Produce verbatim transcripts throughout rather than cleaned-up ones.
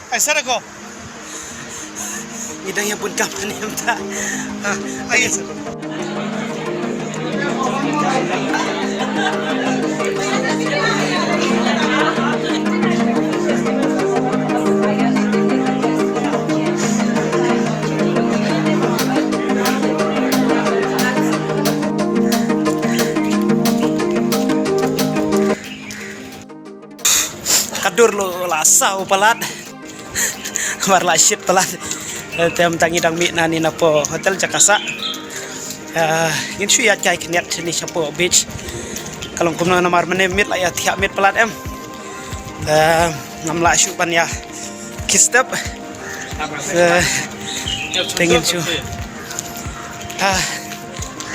Ai sara ko. Ngi dang ïa bun kam ne mynta. Ha, ai sara. Ka dur lo la saw palat. Mar la shit palat. Eh, tem tangi dang mih na ni na po hotel Jakasa. Eh, ngin shu ïa kai khyndiat ni shapo beach. Ka long kumno namar mynne miet la ïa thiah miet palat em. Eh, ngam lah shuh ban ïa kistep. Eh, te ngin shu. Ah,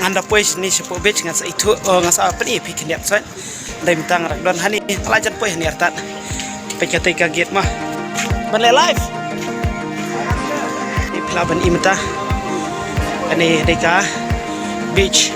ngan da poi shane shapo beach ngan sa ithuh, oh, ngan sa pyni ïa phi khyndiat shuwa. Dei mynta nga rak don hani, la jan poi hani artat. Peit katei ka gate ma. Ban leh live. Phi lah ban i mynta. Kane dei ka beach.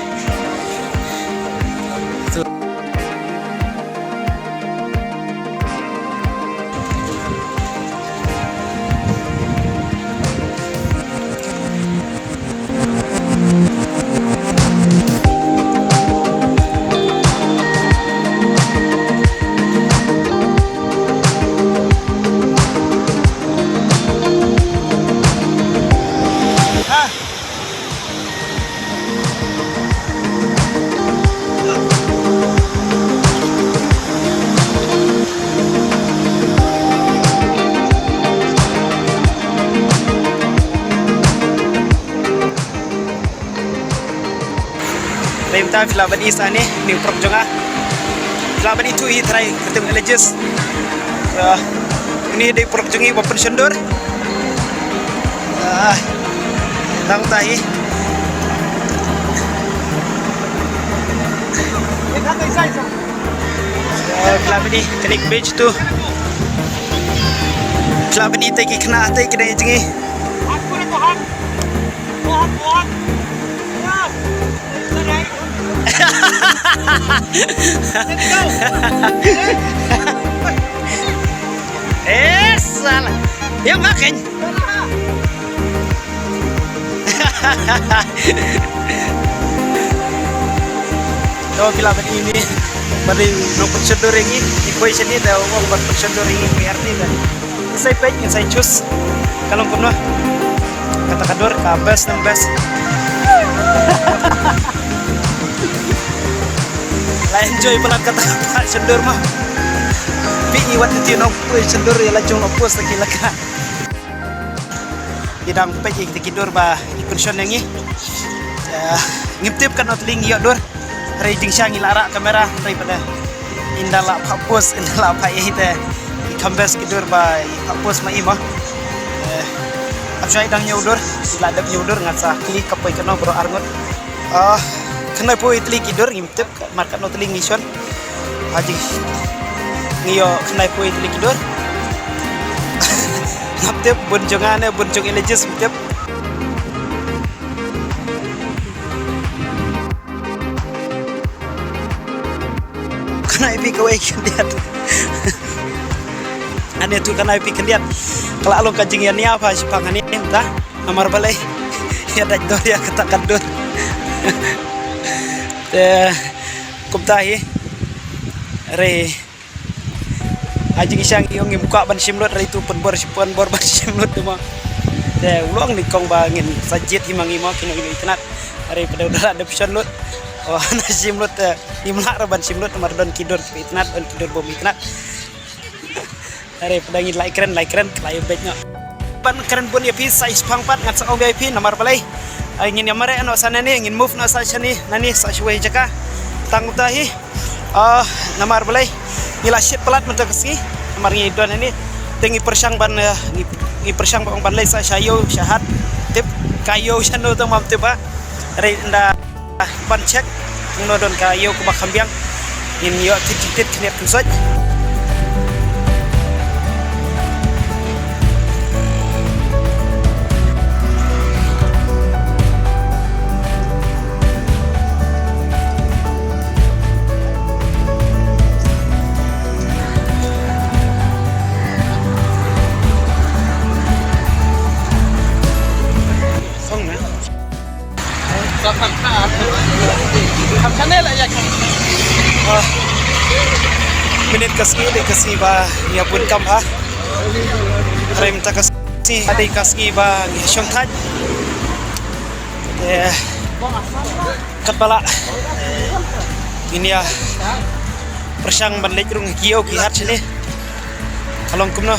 Dei mynta phi lah ban i shane, une u prok jong nga. Phi lah ban ithuh hi trai kyrteng Elijah. Ah, une dei u prok jong ngi ba pynshon dur. Ah, tang ta hi. Ah, phi lah ban i kane ka beach tu. Phi lah ban i te ki khynnah te ki dei jong ngi. Eh, salah. Yang makan. To phi lah ban i ne. Ban ri nongpynshon dur ïa ngi. Ngi poi shane da u ong ban pynshon dur ïa ngi phi artist da. Ngi sa peit, ngi sa choose. Ka long kumno? Kata ka dur ka best ng best. La enjoy palat kata ka pynshon dur ma. Phi i wat ngi nongpynshon dur ïa la jong la post ki la ka. Ngi dang peit ïa kita ki dur ba ki pynshon ïa ngi. Ïa, ngim tip katno tylli ngi ïoh dur. Hynrei jingshisha ngi la rah kamera hynrei pat ynda la phah post, ynda la phah ïa ite. Ki kham best ki dur ba i phah post ma i ma. Eh, ap shai dang ñiew dur, i la dep ñiew dur, ngan sa kylli ka poi katno baroh arngut. Ah, khyndai phew tylli ki dur ngim tip. Mar katno tylli ngi shon. Haji. Ngi ïoh khyndai phew tylli ki dur. Ngam tip bun jong nga ne bun jong Elijah ngam tip. Kane phi kawei khyndiat. Ane tu kane phi khyndiat. Ka la long ka jingïania pha shipang ane mynta. Namar balei. Ïa dait dor ïa kata ka dur. Te Kumta hi. Re. Ha jingshisha ngi ong ngim kwah ban shim lut, re tu pynbor shi pynbor ban shim lut tu mo. Te u long nyngkong ba ngin sa jied hi ma ngi mo, ki nongïalam itynnad. Re pat u dara dep shon lut. O, na shim lut te ngim lah re ban shim lut, namar don ki dur kiba itynnad, don ki dur bym itynnad. Are, pdeng ngi la ïakren, la ïakren, la ïa beit noh. Ban kren bun ïa phi, sa ïa shipang pat, ngan sa ong ïa phi, namar balei. Ai, ngin ïa mareh noh sa nane, ngin move noh sa shane, nane, sa shawei jaka. Tang uta hi. Ah, namar balei. Ngi la shit palat mynta ka sngi. Namar ngi don nane. Te ngi pyrshang ban, eh, ngi, ngi pyrshang ban ong ban leit sa sha ïew, sha hat. Tip, ka ïew shano tang mam tip ba. Re, nda. Ban check, ngno don ka ïew kaba kham biang. Ngin ïoh titit titit khyndiat khynsoit. Minit ka sngi, dei ka sngi ba ïa bun kam ha. Rem ta ka sngi, dei ka sngi ba ngi shong thait. Te katba lah ngin ïa pyrshang ban leit rung ki ïew ki hat shane. Ka long kumno?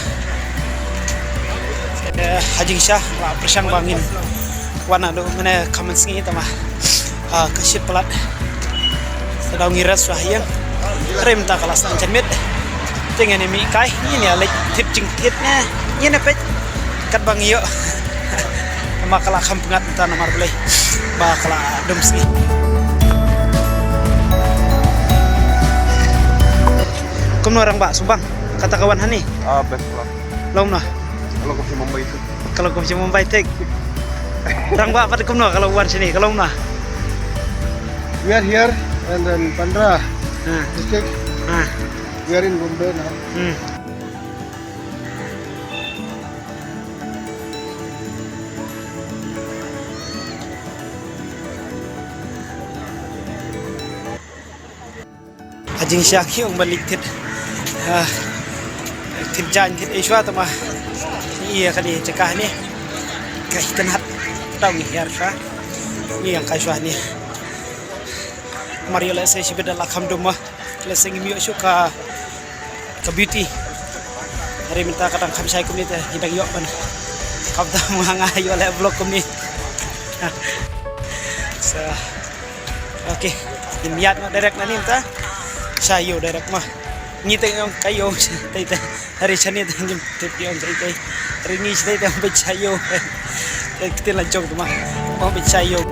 Eh, ha jingshisha la pyrshang ba ngin wan naduh mynne ka mynsngi tangba, ah, ka shit palat. Te daw ngi rest shuwa ha ïing. Rem ta ka la sdang janmiet. Te ngin ïa mih kai, ngin ïa leit thied jingthied ne, ngin ïa peit katba ngi ïoh. Namar ka la kham pyngngad mynta namar balei ba ka la dum sngi. Kumno Rangbah, sngewbang kata ka wan hangne? Ah, best lah. Long noh. Ka long kum sha Mumbai tu. Ka long kum sha Mumbai thik. Rangbah pat kumno ka long wan shane, ka long noh. We are here and then Bandra Ha. district. Ha. We are in Bombay now. Hmm. Ha jingshisha ngi ong ban leit thied. Ah, thied jaiñ thied ei shuwa tangba ïa kane jaka hangne ka itynnad. Tang ngi hiar shuwa, ngi ïeng kai shuwa hangne. Namar ïoh lehse shibit da la kham dum ma. Lehse ngim ïoh shuh ka, ka beauty. Hynrei mynta ka dang kham shai kumne te ngi dang ïoh ban. Khamtam ma nga ïoh leh vlog kumne. So, okay. Ngin ïaid noh direct na ne mynta. Sha ïew direct ma. Ngi te ong ka ïew. Te te. Hynrei shane te ngim tip ki ong kaei kaei. Hynrei ngi sdei te ong beit sha ïew. Te ktien la jong te ma. Ong beit sha ïew.